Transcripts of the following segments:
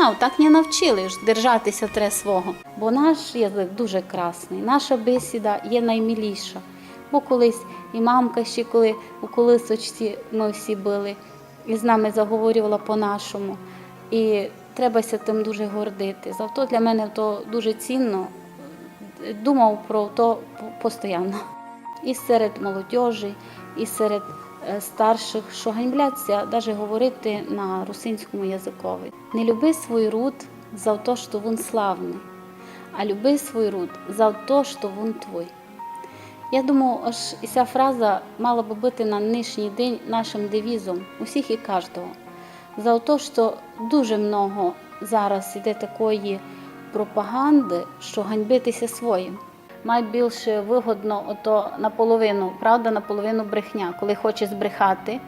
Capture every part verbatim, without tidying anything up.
А так не навчили ж, держати ся тре свого. Бо наш язык дуже красный, наша бесіда є наймиліша. Бо колись і мамка ще, коли у колисочці мы всі были, і з нами заговорювала по-нашому. І треба ся тым дуже гордити. Зато для мене то дуже цінно. Думав про то п-, постоянно. І серед молодьожі, і серед, е, старшых, што ганьблять ся даже говорити на русинському языкови. Не люби свій руд за то, што вун славный, а люби свій руд за то, што вун твій. Я думаю, ож і ся фраза мала бы быти на нынішній день нашым девізом усіх і каждого. За то, што дуже много зараз іде такої пропаганды, што ганьбити ся своїм. Май більше выгодно ото наполовину правда, наполовину брехня. Коли хоче збрехати,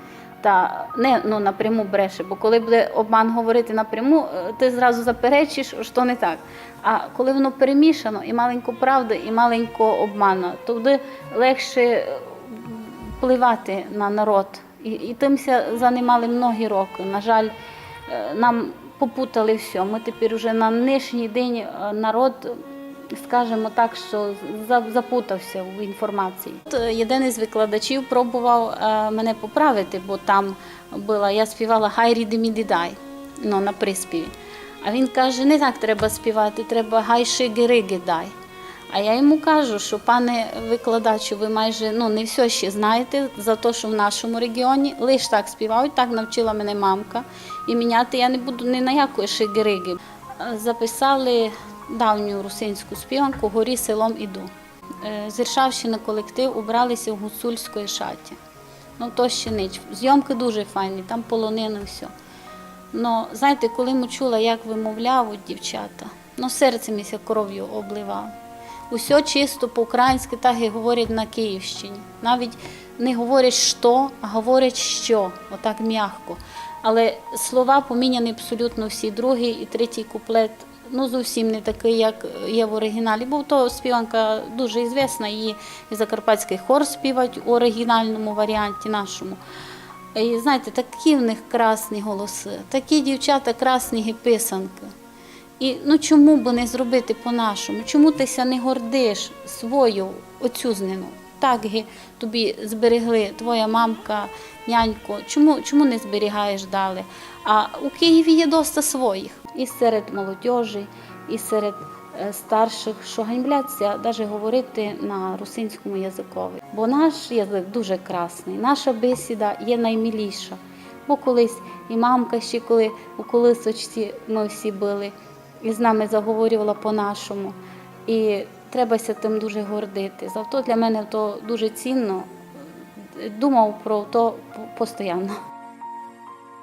та не, ну, напряму бреше, бо коли буде обман говорити напряму, е, ты зразу заперечиш, што не так. А коли воно перемішано, і маленько правды, і маленько обмана, то буде легше, е, впливати на народ. І, і тым ся занимали многі рокы. На жаль, е, нам попутали всьо. Мы тепер уже на нынішній день, е, народ, скажемо так, што за-, запутав ся в інформації. От, е, єден із викладачів пробовав, е, мене поправити, бо там была, я співала «Гай ріди міди дай», ну, на приспіві. А він каже: «Не так треба співати, треба гай шиги-риги дай». А я йому кажу, што, пане викладачу, вы майже, ну, не всьо ще знаєте за то, што в нашому реґіоні лиш так співають, так навчила мене мамка, і міняти я не буду ні на якої шиги-риги. Записали давню русинську співанку «Горі селом іду». Е, з Іршавщины колектив убрали ся в гуцульської шаті. Ну, то ще нич. Зйомкы дуже файні, там полонины, всьо. Но, знаєте, коли м чула, як вымовлявуть дівчата, ну, серце ми ся кров'ю обливало. Усьо чисто по-українськы, так і говорять на Київщині. Навіть не говорять «што», а говорять «що», отак мягко. Але слова поміняні абсолютно всі. Другый і третій куплет, ну, зовсім не такый, як є в оригіналі, бо то співанка дуже ізвісна, її і Закарпатськый хор співать у оригінальному варіанті нашому. І, знаєте, такі в них красні голосы, такі дівчата красні і писанкы. І, ну, чому бы не зробити по-нашому? Чому ты ся не гордиш свою отцюзнину? Так ги тобі зберегли твоя мамка, нянько. Чому, чому не зберігаєш далі? А у Києві є доста своїх. І серед молодьожі, і серед, е, старшых, што ганьблять ся даже говорити на русинському языкови. Бо наш язык дуже красный, наша бесіда є наймиліша. Бо колись і мамка ще, коли у колисочці мы всі были, і з нами заговорювала по-нашому. І треба ся тым дуже гордити. Зато для мене то дуже цінно. Думав про то п-, постоянно.